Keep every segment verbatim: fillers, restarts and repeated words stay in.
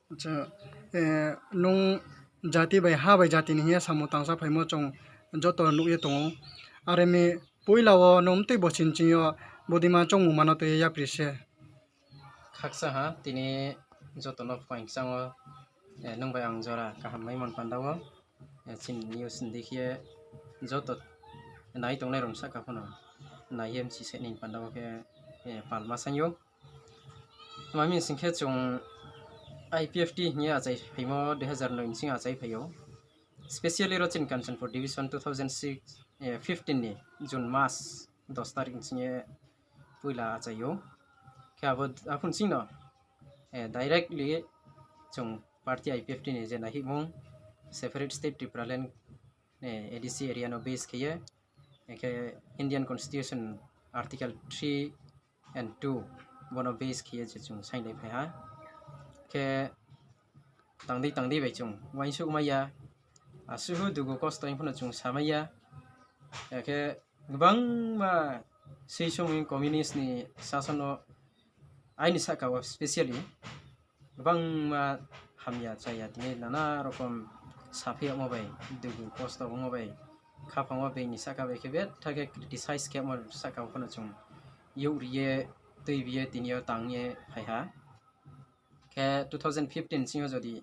Acha, eh, nung jati bai ha bai jati ni hing ye samung tangsa phaimo chung joto nuh ye tong ou. Are mi poila wo nung mtui bosi nching yo bodei ma choungmung ma no tui ye yapri se. Khaksa ha, tini joto no phuaing kchang wo, eh, nung bai ang jora kaham maimo ni panda wo, eh, chini news ni dei khe joto nai tongnai rao ni sahka pho no nai ye mchi se ni panda wo khe, eh, palma saing ou. Tma mi sing khe chung I P F T hing ye achai phaimo dui hazar noi ni sing achai phai ou. Specially ro chini Kanchanpur division two thousand six, eh, fifteen ni June mas dos tarik ni sing ye poila achai ou. Khe abo, aphun sing no, eh, directly chung party I P F T ni je naihihmung separate state Tipraland, eh, A D C area no base khe ye, eh, khe Indian Constitution Article three and two bo no base khe ye je chung sainglai phai ha. Khe tang dei tang dei bai chung uaingsouh mai ya, asuhu dugu kosto hing pho no chung sa mai ya. Akhe gbangma sei somoi communist ni sason no aini sahka wo specially gbangma hamya chaya tini nana rokom saphi yagmo bai, dugu kosto ongmo bai, khaphang wo being ni sahka bai khe betha khe criticize khe yagmo sahka wo pho no chung youh ri ye, tuibi ye, tini yo tang ye phai ha. Khe two thousand fifteen sing yo jodi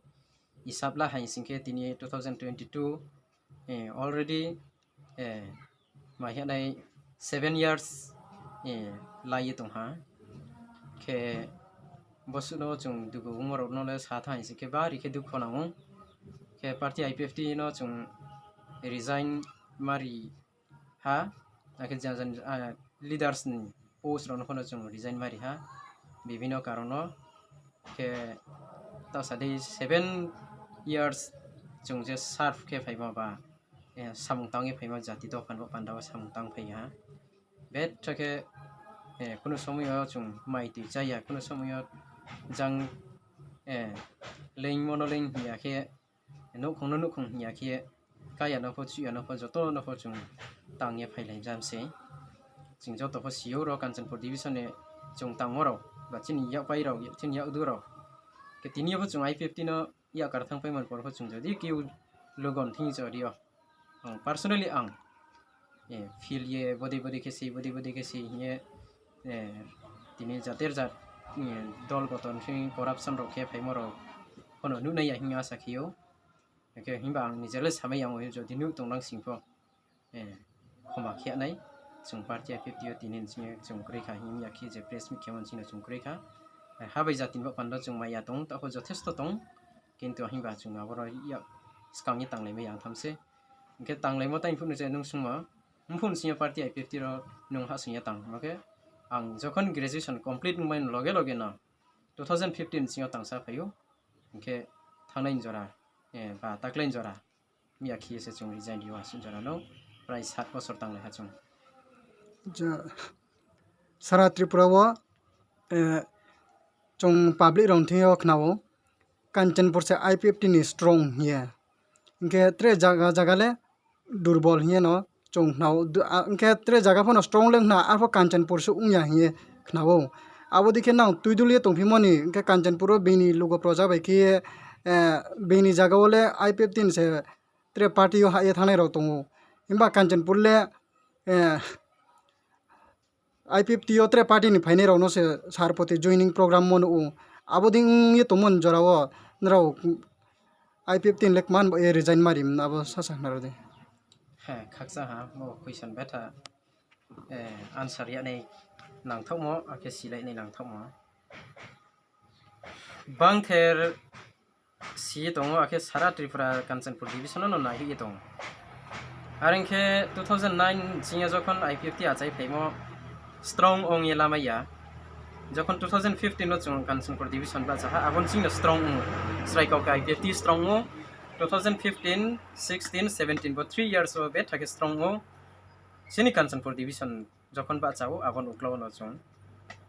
isap la hai sing khe tini two thousand twenty-two, eh, already, eh, ma hing nai seven years, eh, lai ye tong ha. Khe bosuh no chung dugu ongmo rao no le sa thanng hai sing khe bari khe dukho nang ou. Khe party I P F T no chung resign mari ha, akhe jan jan, ah, leaders ni post rao no pho no chung resign mari ha, bibhinno karon no. Khe ta sa dei seven years chung je serve khe phaimo ba, eh, samung tang ye phaimo jati dopha ni bo panda wo samung tang phai ha. Betha khe, eh, kuno somoi yo chung mai tui chá ya, kuno somoi yo jang, eh, leingmo no leing hing ya khe, nouhkhong no nouhkhong hing ya khe, kaya no pho, chuh ya no pho, joto no pho chung tang ye phailai jam se. Chung joto pho si ou ro Kanchanpur division ni chung tangmo rao, ba chini yakpai rao, chini yakdu rao. Khe tini yo pho chung I P F T no yak kar thanng paimo ni por pho chung jodi keu logon thing cho ri yo. Ang personally ang, eh, feel ye bodei bodei khe se, bodei bodei khe se hing ye, eh, tini jater jat, eh, dol goton khe corruption rao khe phaimo rao pho no nuhnai ya hing asa khe ou. Khe himba ang nije le samai ya ong ou, jodi nuh tongnang sing pho, eh, khoma khe nai, chung party I P F T yo tini sing ye chung kroi kha hing ya khe je press meet khe mo sing no chung kroi kha. Eh, ha bai jati ni bo panda chung mai ya tong, taoh pho jothesto tong, kintu himba chung aboro yak skang ye tanglai mai ya tham se. Hing khe tanglaimo time phuh no je nung sungmo, mphuh sing yo party I P F T ro nung hahsoing ye tang, hing khe ang jokhon graduation complete ongmai ni loge loge no two thousand fifteen sing yo tangsa phai ou, hing khe thanngnai ni jora, eh, ba taklai ni jora, miya khe ye se chung resign ri ou, asuh jora no prai sat bosor tanglai ha chung. Sara Tripura wo, eh, chung public rao ni thing yo khna ou, Kanchanpur se I P F T ni strong hing ye. Hing khe tre zaga zaga le durbol hing ye no chung khna ou, hing khe tre zaga pho no strong le khna, arpho Kanchanpur se ong ya hing ye khna ou. Abo dei khe nang tuidul ye tongphimo ni, hing khe Kanchanpur wo being ni lugo proja bai khe ye, eh, being ni zaga wo le I P F T ni se tre party yo hah ye thanngnai rao tong ou. Himba Kanchanpur le, eh, I P F T yo tre party ni phainai rao no se sar poti joining program mo nuh ou. Abo dei ong ye tongmo ni jora wo nrao I P F T ni le kman bo ye resign mari, abo sasa khna ro di. He, khakchang ha, bo question betha, eh, answer ya nai nangthaohmo, akhe silai nai nangthaohmo. Bangther si ye tong ou, akhe sara Tripura Kanchanpur division no naihoih ye tong ou. Are ong khe two thousand nine sing yo jokhon I P F T achai phaimo strong ong ye lamai ya. Jokhon two thousand fifteen no chung Kanchanpur division bahcha ha, abo ni sing no strong ong ou. Srai kau khe I P F T strong ong ou. Two thousand fifteen, sixteen, seventeen bo three years wo betha khe strong ong ou. Chini Kanchanpur division jokhon bahcha ou, abo ni uklau no chung,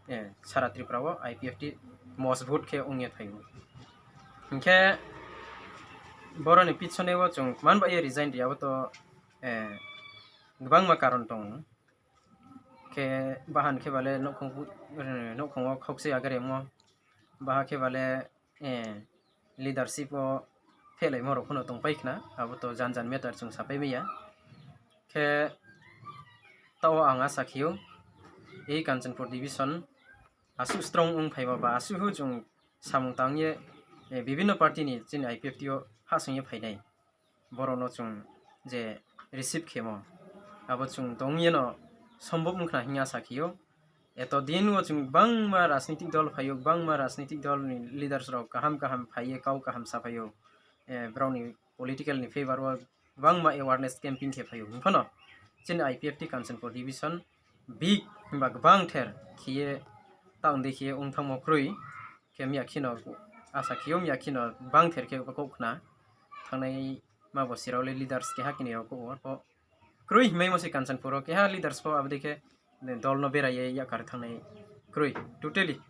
eh, sara Tripura wo I P F T mojbut khe ong ye phai ou. Hing khe boro ni pichone wo chung kman bai ye resign ri ya, abo to, eh, gbangma karon tong ou. Khe bahan khe bale nouhkhong, eh, nouhkhong wo khaukchai agaremo, baha khe bale, eh, leadership wo phehlaimo rao pho no tongpai khna, abo to jan jan matter chung sapai mai ya. Khe taoh wo ang asa khe ou, ei Kanchanpur division asuh strong ongphaimo ba asuh hu chung samung tang ye, bibhinno party ni chini I P F T yo hahsoing ye phainai. Borao no chung je receive khemo, abo chung tong ye no sombhob ong khna hing ye asa khe ou. Eto din wo chung gbangma rajnitik dol phai ou, gbangma rajnitik dol ni leaders rao kaham kaham phai ye kau kaham saphai ou. Brao ni political ni favour wo gbangma awareness campaign khe phai ou. Hing pho no chini I P F T Kanchanpur division big himba gbangther khe ye taoh dei khe ye ong thanngmo kroi. Khe miya khe no asa khe ou, miya khe no gbangther khe kouh khna thanngnai ma bo sirao le leaders keha kini rao kouh wo pho kroi hingmaimo se Kanchanpur wo keha leaders pho abo dei khe dol no berai ye yakar thanngnai kroi totally.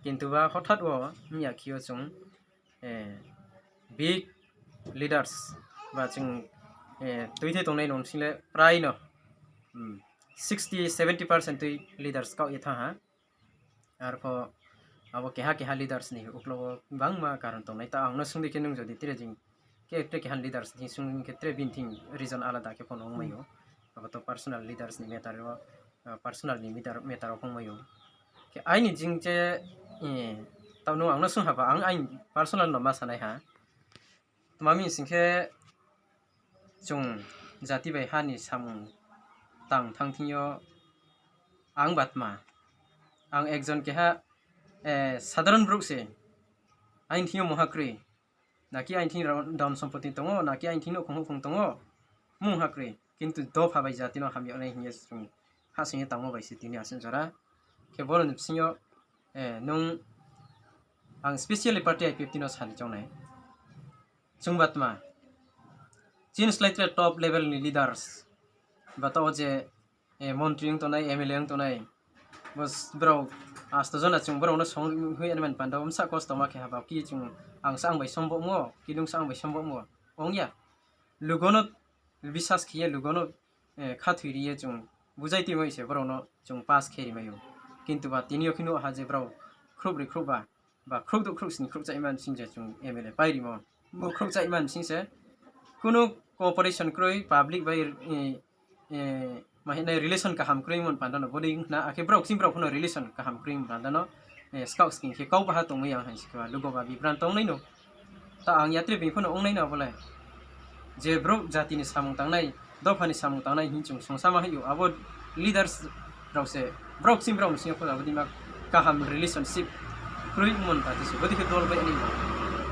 Kintu ba hothat wo miya khe yo chung big leaders ba chung tuithei tongnai nungsing le prai no sixty seventy percent tui leaders kaoh ye thanng ha. Arpho abo keha keha leaders ni uklau wo gbangma karon tongnai. Ta ang no sung di khe nung jodi tre jing khe tre keha leaders thing sung khe tre bini thing reason alada khe pho no ongmai ou. Abo to personal leaders ni matter wo, personal ni matter wo pho ongmai ou. Khe aini jing che, taoh nung ang no sung haba ang aini personal no ma sanai ha. Tma mi sing khe chung jati bai ha ni samung tang thanng thing yo ang ba tma, ang ekjon keha sadharon brouh se, aini thing yo mungha kroi, naki aini thing dhon sompoti tong ou, naki aini thing nouhkhong houhkhong tong ou, mungha kroi, kintu dopha bai jati no hamya nai hing ye chung hahsoing ye tangmo bai se tini asuh jora. Khe boro ni bsing yo nung ang specially party I P F T no sani choung nai. Chung ba tma, chini slái tre top level ni leaders, ba taoh wo je montri ong tongnai, M L A ong tongnai, bo brao asto jona chung brao no song hui ani man panda wo bsa kosto ma khe haba ki chung ang sa ang bai sombhob mo, ki nung sa ang bai sombhob mo, ong ya. Lugo no bisas khe ye, lugo no khathoi ri ye chung bujai tuimai se brao no chung pass khe ri mai ou. Kintu ba tini yo khe nuh ha je brao khrouhbroi khrouhba ba khrouhdouh khrouhsni khrouhchaihma bsing je chung M L A pai rimo. Bo khrouhchaihma bsing se kunu cooperation kroi, public bai ma hing nai relation kaham kroi mon panda no bodei ong khna, akhe brao kching brao pho no relation kaham kroi mon panda no skaoh sking khe kau baha tongmai ya hai se khe ba lugo ba bibran tongnai no. Ta ang yatre bini pho no ongnai no abo le. Je brouh jati ni samung tangnai, dopha ni samung tangnai hing chung songsa ma hai ou, abo leaders rao se brao kching brao bsing yo pho abo dei ma kaham relationship kroi ongmo ni pati se bodei khe dol bai nai no.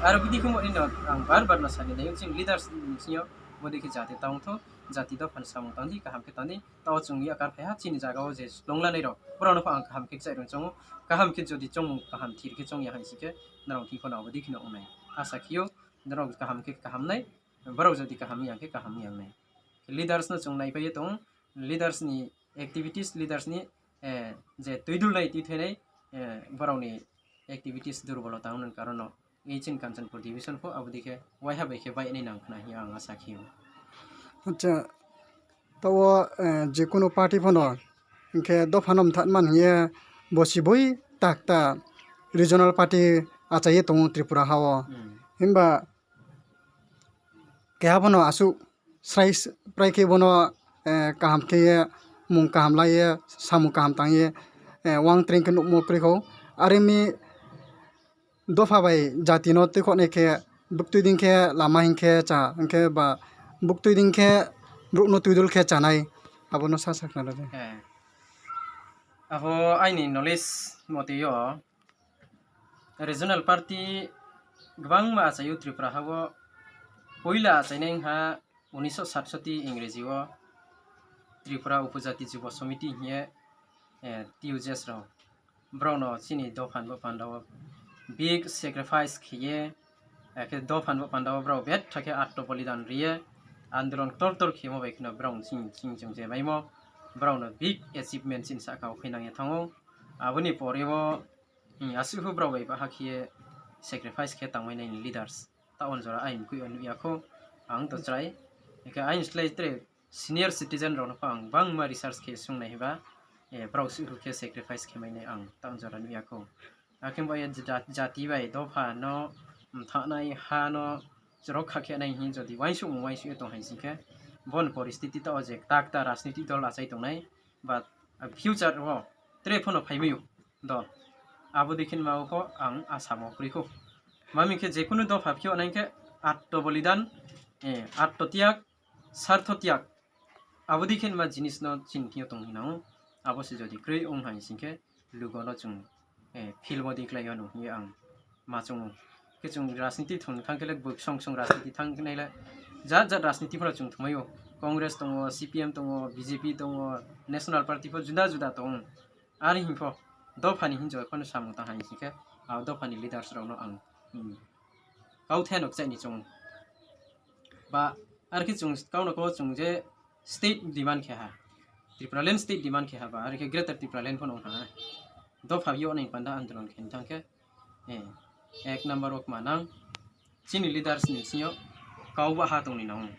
Aro bodei khe mo ni no ang bar bar no sani nai ou, chini leaders ni bsing yo bodei khe jati tang thou, jati dopha ni samung tang di, kaham khe tang di. Taoh chung yakar phai ha chini zaga wo je slung lanai rao, brao no pho ang kaham khe kchaih rung choung ou. Kaham khe jodi choungmung kaham thir khe choung ya hai se khe, nrao thing pho no abo dei khe no ong nai. Asa khe ou, nrao kaham khe kaham nai, brao jodi kaham ya khe kaham ya nai. Leaders no chung naipai ye tong ou, leaders ni activities, leaders ni je tuidulnai tuithainai, brao ni activities durbolo tang nung karon no, ei chini Kanchanpur division pho abo dei khe waiha bai khe bai nai nang khna hing ye ang asa khe ou. Acha, taoh wo je kunu party pho no hing khe dopha no mthat man hing ye bo si boi takta regional party achai ye tong ou Tripura ha wo. Himba keha pho no asuh srai prai khe bo no kaham khe ye, mung kaham la ye, samung kaham tang ye, uang treing khe nuhmo kroi khou. Are mi dopha bai jati no tuikhouhnai khe, buktui dei khe lama hing khe cha, hing khe ba buktui dei khe brouh no tuidul khe chanai, abo no sa sakhnari di. Abo aini knowledge moti yo regional party gbangma achai ou Tripura ha wo. Poila achainai ong ha unisho satshoti Ingreji wo Tripura Upojati Jubo Somiti hing ye, T U J S rao. Brao no chini dopha ni bo panda wo big sacrifice khe ye, akhe dopha ni bo panda wo brao betha khe atto bolidan ri ye, andolon ktor ktor khemo bai kheno brao ching ching chung je maimo, brao no big achievement chini sahka wo khuinang ye thanng ou. Abo ni pore wo, asuh pho brao bai baha khe ye sacrifice khe tangmai nai ni leaders. Taoh wo jora aini mkoih yo nuh ya khou, ang to chrai. Hing khe aini slái tre senior citizen rao no pho ang gbangma research khe sung nai himba, brao suh khe sacrifice khe mai nai ang taoh wo jora nuh ya khou. Akhe bo ye jati bai dopha no mthahnai ha no rokha khe nai hing jodi uaingsouhmung uaingsouh ye tong hai sing khe, bo ni poristiti taoh wo je kta kta rajniti dol achai tongnai, but future wo tre pho no phaimai ou dol. Abo dei khe ma wo pho ang asamo kroi khou. Mami khe jekunu dopha phi yo nai khe atto bolidan, atto tiag, sartho tiag, abo dei khe ma jinis no chini thing yo tong hing nang ou. Abo se jodi kroi ong hai sing khe, lugo no chung film wo dei klái yo nung hing ye ang ma choung ou. Khe chung rajniti thung thanng khe le boi ksong ksong rajniti thanng nai le, jat jat rajniti pho no chung thungmai ou. Congress tong ou, CPM tong ou, BJP tong ou, National Party pho juda juda tong ou. Are hing pho, dopha ni hing joi pho no samung tang hai sing khe, abo dopha ni leaders rao no ang kauthai no kchaih ni choung ou. Ba, are khe chung kau no kau chung je state demand khe ha, Tipraland state demand khe ha ba, are khe Greater Tipraland pho no ong ha. Dopha yo nai panda andolon khe thanng khe, ek number wo kma nang, chini leaders ni bsing yo kau baha tong ni nang ou.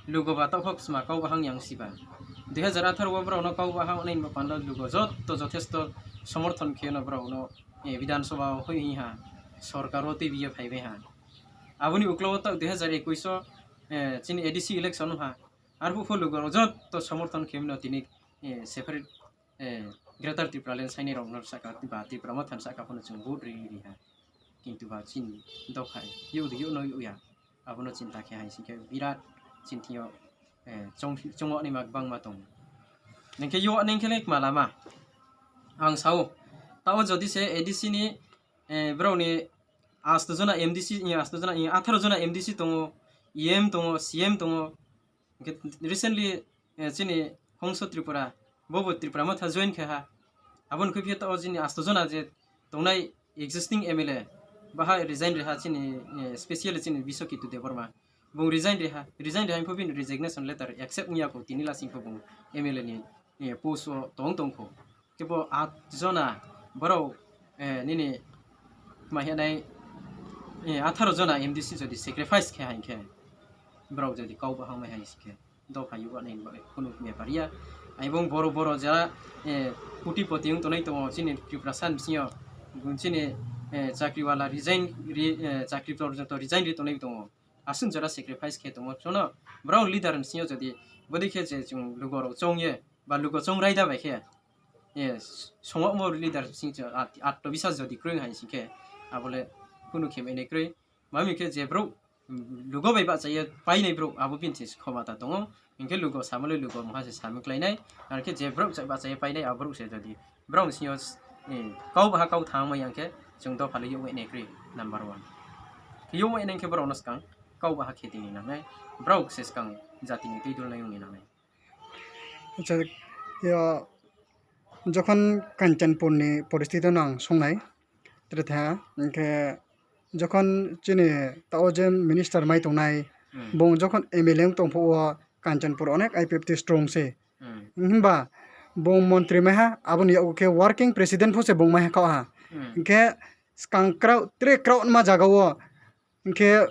Lugo ba taoh pho ksma kau baha ong yang si ba. Dui hazar atharo wo brao no kau baha ong nai ni bo panda lugo joto jothesto somorthon khe no brao no Bidhan Sabha wo hoih hing ha, sorkar wo tuibi ye phaibai ha. Abo ni uklau wo taoh dui hazar ekush wo chini ADC election ong ha. Arphuh pho lugo rao joto somorthon khe mi no tini separate Greater Tipraland sainai rao no sahka ba Tipra Motha ni sahka pho no chung vote ri ri ha. Kintu ba chini dopha youh di youh no youh ya. Abo no chinta khe hai sing khe birat chini thing yo chung, chung naima gbangma tong. Nang khe youh nang khe le kma lama. Ang sa ou, taoh wo jodi se ADC ni, brao ni asto jona MDC, asto jona, atharo jona MDC tong ou, EM tong ou, CEM tong ou. Hing khe recently chini Hongso Tripura, bo bo Tipra Motha join khe ha. Abo ni khuiphi yo taoh wo chini asto jona je tongnai existing MLA, baha resign ri ha chini, specially chini Biswaketu Debbarma. Bung resign ri ha, resign ri ha hing pho bini resignation letter accept ong ya khou, tini lasing pho bung MLA ni post wo tong tong khou. Khe bo aat jona, brao, nini kma hinai, atharo jona MDC jodi sacrifice khe hai khe, brao jodi kau baha ong mai hai sing khe, dopha youh nai ni bagoi kunu bepar ya. Aibong boro boro jara kutipoti ong tongnai tong ou chini Tiprasa ni bsing yo, chini chakriwala resign, chakri tor joto resign ri tongnai tong ou. Asuh jora sacrifice khe tongmo chono, brao leader ni bsing yo jodi bodei khe je chung lugo rao choung ye ba lugo choung raida bai khe, songwagmo leader bsing yo atto bisas jodi kroi hai sing khe, abo le kunu khe mai nai kroi. Mami khe je brouh lugo bai bahcha ye painai brouh, abo bini se khomata tong ou. Hing khe lugo samo le lugo mungha se sami klái nai. Are khe je brouh bahcha ye painai, abo brouh se jodi brao bsing yo kau baha kau thanngmai yang khe, chung dopha le youh mai nai kroi, number one. Youh mai nai khe brao no skang kau baha khe tini nang nai, brao se skang jati ni tuidul nai ong ni nang nai. Jokhon Kanchanpur ni poristiti no ang sung nai, tre tha, hing khe jokhon chini taoh wo je minister mai tongnai, bung jokhon MLA ong tong phuh wo Kanchanpur onek IPFT strong se. Himba bung montri mai ha, abo ni yakgu khe working president pho se bung mai ha khaoh ha. Hing khe skang kraoh, tre kraoh nma zaga wo, hing khe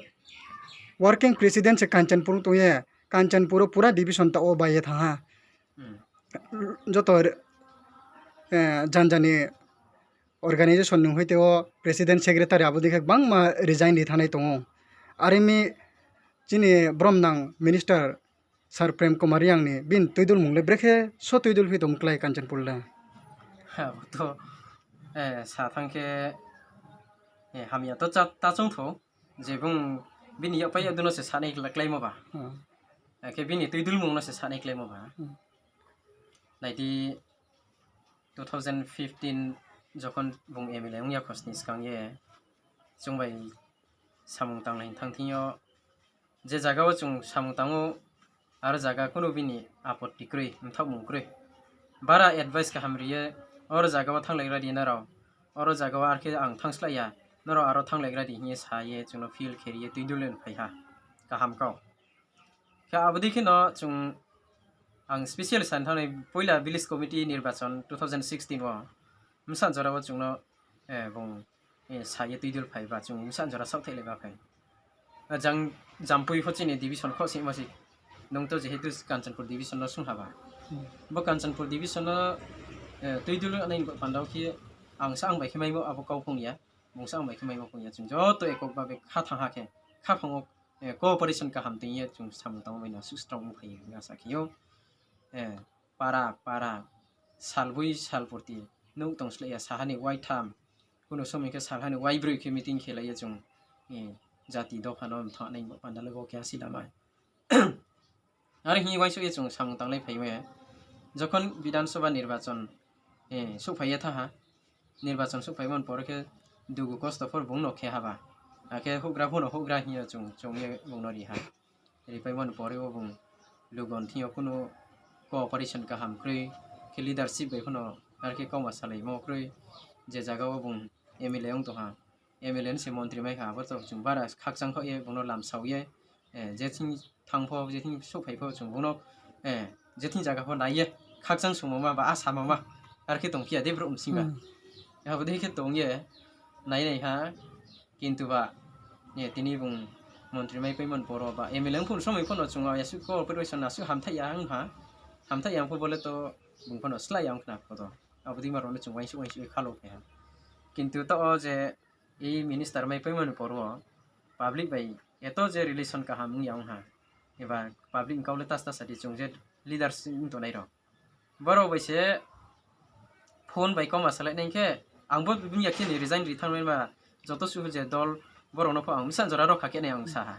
working president se Kanchanpur tong ye, Kanchanpur wo pura division taoh wo bai ye thanng ha. Joto janja ni organisation ni hoite wo president secretary abo dei khe gbangma resign ri thanngnai tong ou. Are mi chini bromnang minister Sir Prem Kumar Reang ni bini tuidulmung le brekhe so tuidul phi tong klái Kanchanpur le? Abo to sa thanng khe hamya to ta choung thou, je bung bini yakpai yakdu no se sanai kláimo ba. Akhe bini tuidulmung no se sanai kláimo ba. Nai di, two thousand fifteen jokhon bung MLA ong ya khosni skang ye, chung bai samung tanglai thanng thing yo, je zaga wo chung samung tang ou, aro zaga kunu bini apotti kroi, mthaohmung kroi. Bara advice kaham ri ye, oro zaga wo thannglaigra di nrao, oro zaga wo arkhe ang thanngslái ya, nrao aro thannglaigra di hing ye sa ye chung no field khe ri ye tuidul le phai ha. Kaham kau. Khe abo dei khe no chung, ang special sa thanng nai, poila village committee nirbachon two thousand sixteen wo, bsa jora wo chung no bung sa ye tuidul phai ba chung bsa jora saohthaihlai ba phai. Jang Jampui pho chini division khosingmo se, nung to jehetu Kanchanpur division no sung ha ba. Bo Kanchanpur division no tuidul nai ni panda wo khe ang sa ang bai khe maimo abo kau phung ya. bung sa bai khe maimo phuh ya chung joto ekok babe kha thang ha khe, khaphang wo, eh, cooperation kaham tong ye chung samung tangmo bai no asuh strong ongphai ye asa khe ou. Eh, para, para, salboi salpurti, nouh tong sleh ya saha ni waitham, kuno somoi khe salha ni waibroi khe meeting khelai ye chung, eh, jati dopha no mthanai bo panda le bo khe asi lama. Are hing ye uaingsouh ye chung samung tanglai phai ye, jokhon Bidhan Sabha nirbachon, eh, souhphai ye thanng ha, nirbachon souhphaimo ni por khe dugu kosto phor bung no khe ha ba, akhe houhgra pho no houhgra hing ye chung, chung ye bung no ri ha. Ripaimo ni por wo bung lugon thing yo kuno cooperation kaham kroi, khe leadership bai pho no are khe kauma salaimo kroi, je zaga wo bung M L A ong tong ha, M L A ni se montri mai kha, abo to chung bara khakchang khaoh ye bung no lamsao ye, eh, je thing thanng pho, je thing souhphai pho chung bung no, eh, je thing zaga pho nai ye khakchang sungmo ma ba asa ma ma, are khe tongphi ya de brouh bsing ba. Abo dei khe tong ye nai nai ha, kintu ba, eh, tini bung montri mai paimo ni por wo ba M L A ong phuh somoi pho no chung asuh cooperation asuh hamthaih ya ong ha, hamthaih ya ong pho bo le to bung pho no slái ya ong khna pho to. Abo dei ma rao no chung uaingsouh uaingsouh ye khalou phai ha. Kintu taoh wo je minister mai paimo ni por wo public bai eto je relation kaham ong ya ong ha, eba public ni kau le tas tas sa di chung je leaders ong tongnai rao. Borao bai se phone bai kauma salai nai khe, ang bo bini ya khe ni resign ri thanng nai ba, joto suh je dol, borao no pho ang bsa jora rokha khe nai ang sa ha.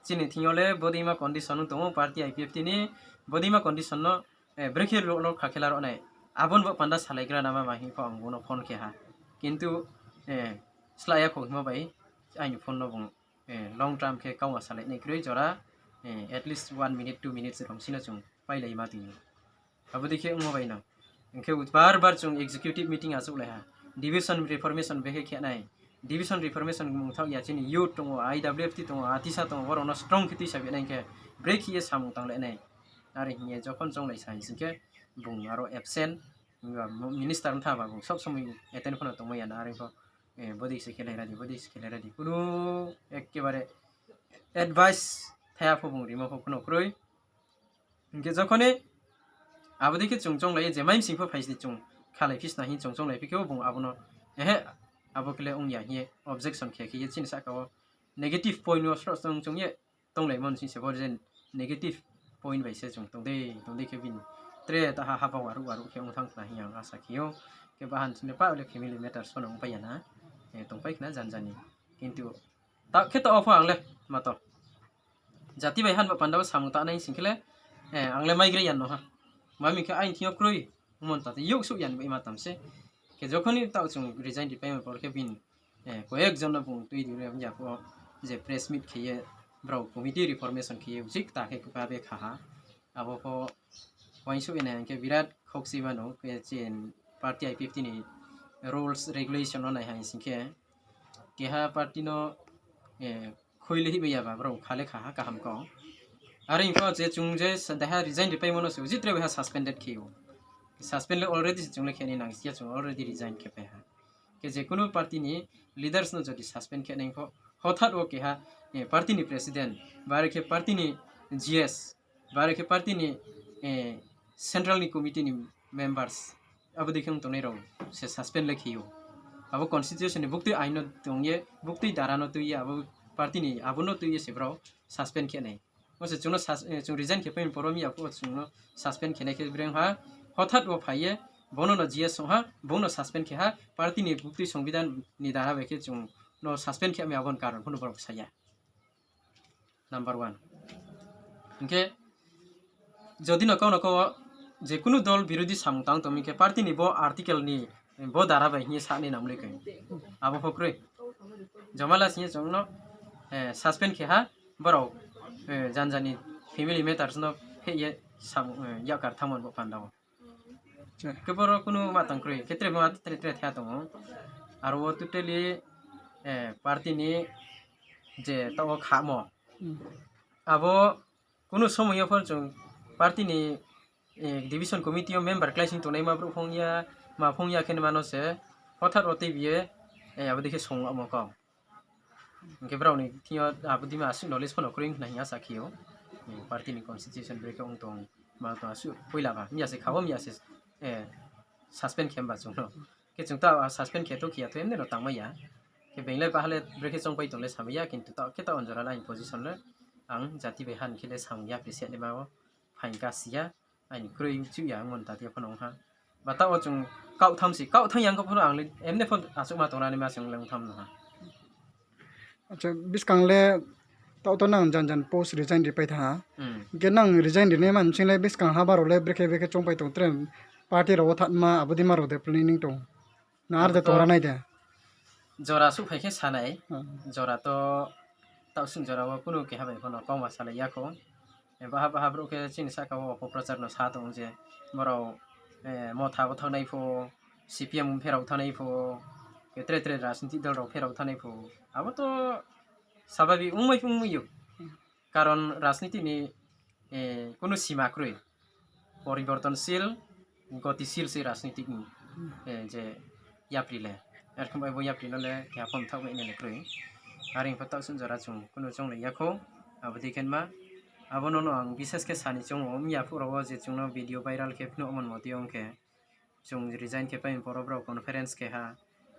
Chini thing yo le bodeima condition ong tong ou party I P F T ni, bodeima condition no, eh, brekhe lo, rokha khe la rao nai. Abo ni bo panda salaigra nama ma hing pho ang bung no phone khe ha. Kintu, eh, slái ya khou hingmo bai, aini phone no bung, eh, long term khe kauma salai nai kroi jora, eh, at least one minute, two minutes rao sino chung pailai ma tong ou. Abo dei khe ongmo bai no. Hing khe bar bar chung executive meeting achouhlai ha. Division reformation bekhe khe nai. Division reformation mung thaoh ya chini youth tong ou, I W F T tong ou, atisa tong ou, borao no strong khe tuisa bi nai khe, brekhe ye samung tanglai nai. Are hing ye jokhon chounglai sa hing sing khe, bung aro absent, minister ong tha ba bung sob somoi attend pho no tongmai ya na, are pho, eh, bodei se khelai ra di, bodei se khelai ra di. Kunu ekkebare advice thaya pho bung rimo pho kunu kroi. Hing khe jokhon ni abo dei khe chung chounglai ye je mai bsing pho phai si chung khalai phi sna hing chung chounglai phi khe bung abo no, ehe, abo khe le ong ya hing ye objection khe khe ye chini sahka wo negative point wo sroh sroh chung ye tonglaimo ni sing se bo je negative point bai se chung tong dei, tong dei khe bini tre taha haba waruh waruh khe ong thanng khna hing ye ang asa khe ou. Khe bahan sing le pa le family matters pho no ongpai ya na, eh, tongpai khna janja ni. Kintu ta khe taoh wo pho ang le ma to jati bai han ba panda wo samung tangnai sing khe le, eh, ang le maigra ya no ha. Ma mi khe aini thing yo kroi, mon ta youhsouh ya ni bai ma tam se. Khe jokhon ni taoh chung resign ri paimo por khe bini, eh, koyek jon no bung tui di re ya pho, je press meet khe ye, brao committee reformation khe ye, uchih kta khe kba be kha ha. Abo pho uaingsouh ye nai hing khe birat khokchi mano, khe chini party I P F T ni rules regulation no nai ha hing sing khe, keha party no, eh, khui le hihmai ya ba brao kha le kha ha kaham kau. Are hing pho je chung je sa-, deha resign ri paimo no se uchih tre bai ha suspended khe ou. Suspend le already se chung le khe ni nang si ya chung already resign khe pai ha. Khe je kunu party ni leaders no jodi suspend khe nai pho, hothat wo keha, eh, party ni president, bare khe party ni G S, bare khe party ni, eh, central ni committee ni members, abo dei khe ong tongnai rao se suspend le khe ou. Abo constitution ni buktui ain no tong ye, buktui dara no tui ye, abo party ni abo no tui ye se brao suspend khe nai. Bo se chung no sus-, eh, chung resign khe paimo ni por wo mi ya phuh wo chung no suspend khe nai khe breng ha, hothat wo phai ye, bono no G S song ha, bung no suspend khe ha, party ni buktui songbidhan ni dara bai khe chung no suspend khe mi abo ni karon pho no brao sa ya. Number one. Hing khe, jodi no kau no kau, je kunu dol birodhi samung tang tong mi khe, party ni bo article ni, bo dara bai hing ye sa ni nang le khe. Abo pho kroi. Jomala sing ye chung no, eh, suspend khe ha, brao, eh, janja ni family matters no pheh ye samung, eh, yakar thanngmo ni bo panda wo. Khe boro kunu ma tang kroi, khe tre ma tre tre thaya tong ou. Aro wo totally, eh, party ni je taoh wo khamo. Abo kunu somoi yo pho chung party ni, eh, division committee yo member klái sing tongnai ma brouh phung ya, ma phung ya khe ni mano se, hothat wo tei bi ye, eh, abo dei khe song amo kau. Hing khe brao ni thing yo abo dei ma asuh knowledge pho no kroi hing khna hing asa khe ou. Party ni constitution brekhe ong tong, ma tong asuh poila ba. Miya se kha wo, miya se, eh, suspend khe mba chung no. Khe chung ta, ah, suspend khe to khe ya to, emne no tangmai ya. Khe being le baha le brekhe choungpai tong le samai ya, kintu taoh khe taoh jora le aini position le ang jati bai ha ni khe le samung ya, appreciate le ma wo phaing kasi ya, aini kroi chuh ya, mon ta tei pho no ong ha. Ba taoh wo chung kaoh tham si, kaoh thang yang kho pho no ang le emne pho achouhma tong ra ni ma chung le ong tham no ha. Acha, buskang le taoh to nang jan jan post resign ri pai tha ha. Hing khe nang resign ri nai man sing le buskang ha ba rao le brekhe brekhe choungpai tong tre, party rao wo thanma abo dei ma rao de planning tong. Na ar de tong ra nai de. Jora suhphai khe sa nai. Jora to taoh sung jora wo kunu keha bai pho no kauma salai ya khou. Baha baha brouh khe chini sahka wo opoprochar no sa tong je, brao Motha wo thanngnai pho, C P M pherao thanngnai pho, khe tre tre rajniti dol rao pherao thanngnai pho, abo to sababi ongmai ongmai ou. Karon rajniti ni kunu sima kroi. Poribortonsil, gotisil se rajniti ni je yapri le. Ar khe bo yapri no le keha pho mthaoh mai nai le kroi. Are pho taoh sung jora chung kunu chounglai ya khou. Abo dei khe ma, abo no no ang bishes khe sa ni choung ou, mya phuh rao wo je chung no video viral khe phnuh mon moti ong khe, chung resign khe pai poro brao conference khe ha.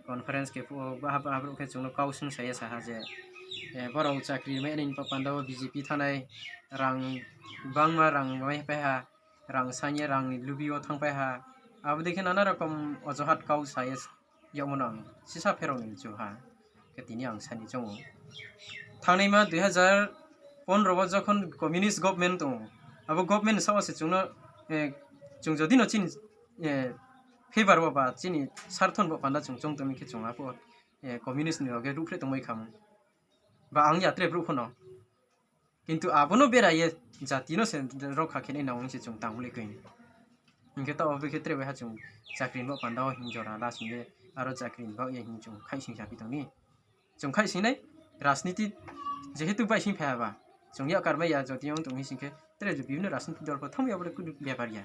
Conference khe phuh wo baha baha brouh khe chung no kau sung sa ye sa ha je, brao chakri mai nai ni panda wo B J P thanngnai, rang bangma rang mai pai ha, rang saing ye rang ni lubi wo thanngpai ha. Abo dei khe nana rokom ojohat kau sa ye yagmo no ang sisa pherao ni chu ha. Khe tini ang sa ni choung ou. Thanngnaima dui hazar pondro wo jokhon communist government tong ou, abo government ni sao se chung no, chung jodi no chini favour wo ba chini sartho ni bo panda chung choung tong mi khe chung aphuh communist ni loge ruhphreh tongmai kham. Ba ang ya tre brouh pho no. Kintu abo no bera ye jati no se rokha khe nai nang se chung tangmo le koi. Hing khe taoh abo khe tre bai ha chung chakri ni bo panda wo hing jora la sing ye, aro chakri ni baoh ye hing chung khaihsing saphi tong ni. Chung khaihsing nai, rajniti jehetu baihsing phai ha ba, chung yak karmai ya jodi ong tong hing sing khe tre bibhinno rajniti dol pho thanng ya, abo le kunu bepar ya.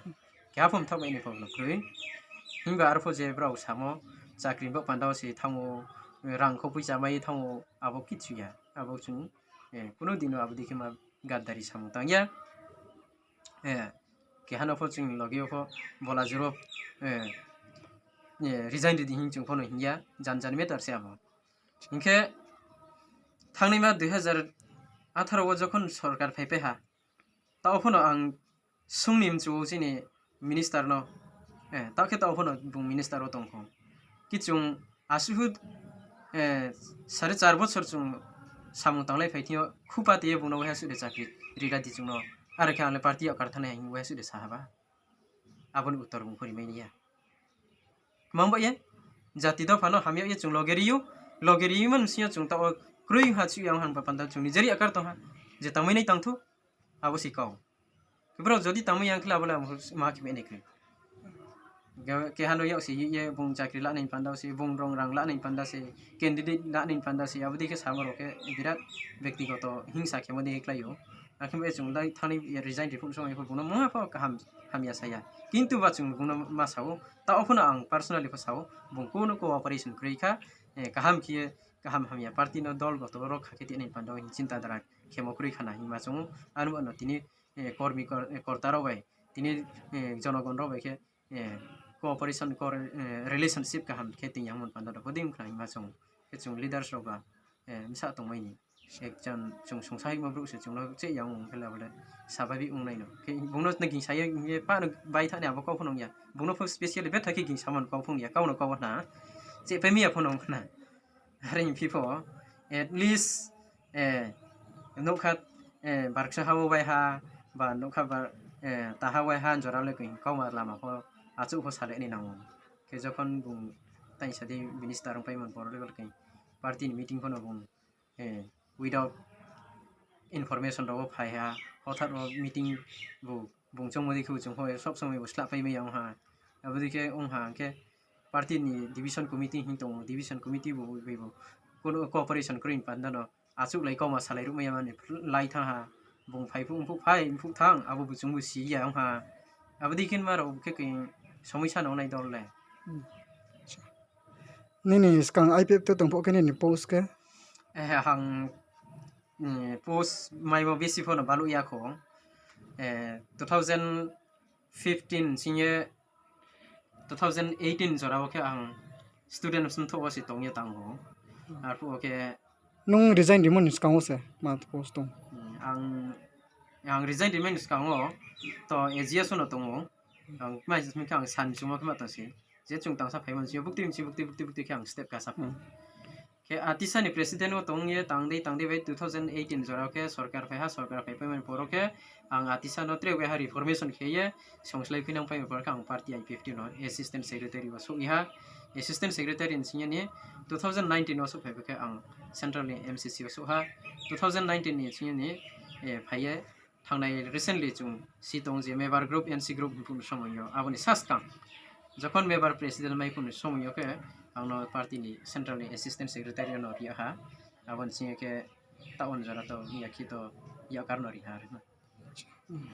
Keha pho mthaoh mai nai pho no kroi. Himba arpho je brao samo, chakri ni bo panda wo se thanng ou, rang kho poicha mai ye thanng ou, abo kichu ya. Abo chung kunu din no abo dei khe ma gaddari samung tang ya. Keha no pho chung loge yo pho bola juro resign ri di hing chung pho no hing ya, jan jan matter se abo. Hing khe thanngnaima dui hazar atharo wo jokhon sorkar phaipai ha, taoh pho no ang sung ni mchu ou chini minister no, taoh khe taoh pho no bung minister wo tong kho. Ki chung asuhu sare char bochor chung samung tanglai phai thing yo khupa tei ye bung no waiha suh de chakri ri la di chung no, are khe ang le party yak kar thanngnai hing waiha suh de sa ha ba. Abo ni uttor bung pho ri mai nai ya. Kmang ba ye, jati dopha no hamya ye chung loge ri ou, loge ri man sing yo chung taoh wo kroi ha chuh ya ong ha ba panda chung ni jeri akar tong ha, je tangmai nai tang thou, abo se kau. Khe brao jodi tangmai ya khe le abo le ma khe mai nai kroi. Keha no yak se ye bung chakri lanai panda se, bung rong rang lanai panda se, candidate lanai panda se, abo dei khe samo rao khe birat bektigoto hingsa khemo dei khe klái ou. Akhe bo ye chung thanng ni resign ri phuh somoi pho bung no mungha pho kaham hamya sa ya. Kintu ba chung bung no ma sa ou, taoh pho no ang personally pho sa ou, bung kuno cooperation kroi kha, kaham khe ye kaham hamya party no dol goto rokha khe tini panda wo hing chinta dhara khemo kroi kha na hingma chung ou. Ano ano tini kormi korta rao bai, tini jonogon rao bai khe cooperation, relationship kaham khe tini yangmo panda rao pho dei ong khna hingma chung ou. Khe chung leaders rao ba bsa tongmai ni ekjon chung sungsa hingmo brouh se chung no cheh ya ong khe le abo le sababi ong nai no. Khe bung no gingsa ye hing ye pa no bai thanng ni abo kau pho no ong ya. Bung no pho specially betha khe gingsa man kau pho ong ya, kau no kau khna. Chehpai mi ya pho no ong khna. Are hing phi pho, at least, nougkha, barksa ha wo waiha, ba nougkha ba, taha waiha jora le koi kauma lama pho, achouh pho salai nai nang ou. Khe jokhon bung taisa di minister ongpai man poro le koi party ni meeting pho no bung without information rao wo phai ha, hothat wo meeting bung choungmo dei khe bo chung pho sob somoi bo slahpai mai ya ong ha. Abo dei khe ong ha hing khe party ni division committee hing tong ou, division committee bo bai bo kuno cooperation kroi panda no achouhlai kauma salai ruhmai ya mani lai thanng ha. Bung phai phuh mphuh phai mphuh thanng, abo bo chung bo si ya ong ha. Abo dei khe ma rao khe khe somoi sa nang nai dol le. Nini skang I P F to tong pho khe nini post khe? Ang post maimo besi pho no baluh ya khou. Two thousand fifteen sing ye two thousand eighteen jora wo khe ang student mthoh wo se tong ye tang ou. Arphuh wo khe nung resign rimo ni skang wo se ma post tong? Ang, ang resign rimai ni skang wo to A G S no tong ou. Ang mai hing khe ang san chungmo khe ma tong se. Je chung tangsa phaimo ni sing yo bukti msing bukti bukti bukti khe ang step kasa phai. Khe Atisa ni president wo tong ye tang dei tang dei bai two thousand eighteen jora khe sorkar phai ha, sorkar phai paimani por wo khe ang Atisa no tre bai ha reformation khe ye songslai phinang paimani por khe ang party I P F T no assistant secretary wo souh ha. Assistant secretary ni sing yo ni two thousand nineteen wo souhphai khe ang central ni M C C wo souh ha. Two thousand nineteen ni sing yo ni phai ye thangnai recently chung si tong je member group, N C group hing phuh ni somoi yo abo ni saskang jokhon member president mai phuh ni somoi yo khe ang no party ni central ni assistant secretary no ri ha. Abo ni sing yo khe taoh wo jora to ya khe to yakar no ri ha.